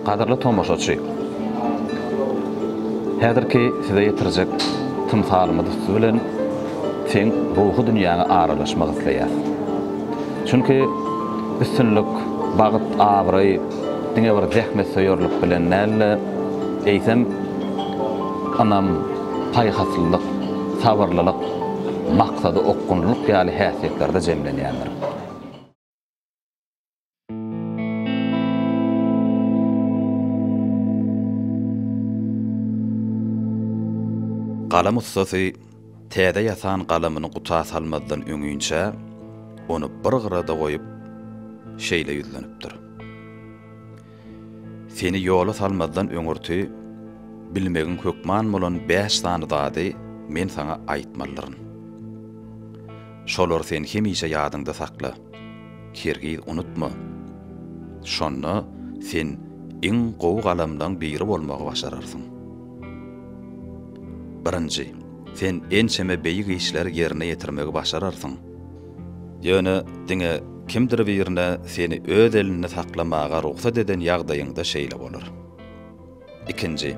Gadyrly tomaşaçy! Häzirki size ýetirjek tymsalymyz üsti bilen seň ruhy dünýäňe aralaşmak isleýäs. Çünki üstünlik, bagt, abraý diňe bir zähmetsöýerlik bilen däl-de, eýsem, ynam, paýhaslylyk, sabyrlylyk, maksada okgunlylyk ýaly häsiýetlerde jemlenýändir. Galam ussasy täze ýasan galamyny guta salmazdan öňinçä, ony bir gyrada goýup, şeýle ýüzlenipdir. Seni ýola salmazdan öňürti bilmegiň hökman bolan bäş sany zady men saňa aýtmalydyryn. Şolary sen hemişe ýadyňda sakla. Hergiz unutma. Şonda sen iň gowy galamlaň biri bolmagy başararsyň. Birinji, sen ençeme beýik işleri ýerine ýetirmegi başararsyň. Ýöne diňe kimdir birine seni öz elinde saklamaga rugsat eden ýagdaýyňda şeýle bolar. Ikinji,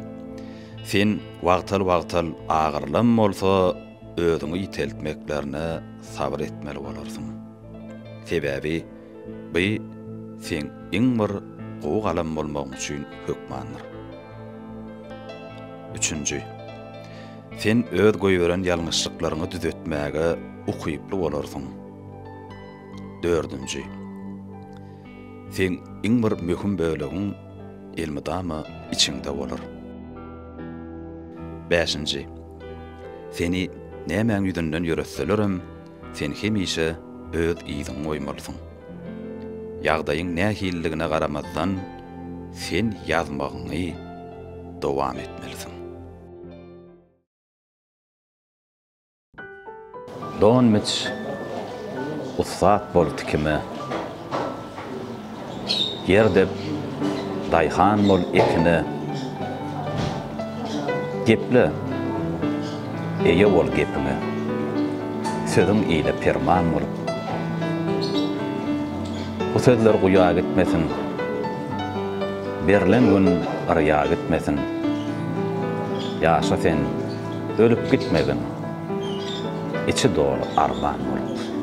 sen wagtal-wagtal agyrylam bolsa özüňi ýiteltmeklerine sabyr etmeli bolarsyň. Sebäbi by seň iň bir gowy galam bolmagyň üçin hökmandyr. Üçünji, sen öz goýberen ýalňyşlyklaryňy düzetmäge ukyply bolarsyň. Dördünji, seň iň bir möhüm bölegiň elmydama içiňde bolar. Bäşinji, seni nämäň ýüzünden ýöretselerem, sen hemişe öz yzyňy goýmalysyň. Ýagdaýyň nähililigine garamazdan, sen ýazmagyňy dowam etmelisiň. Don biç, ussat bol tikime. Ýer dep, daýhan bol ekine. Geple, eýe bol gepiňe. Sözüň ile perman bolup. Bu sözler guýa gitmesin. Berlen gün yrýa gitmesin. Ýaşa sen, ölüp gitmegin. Içi doly arman bolup.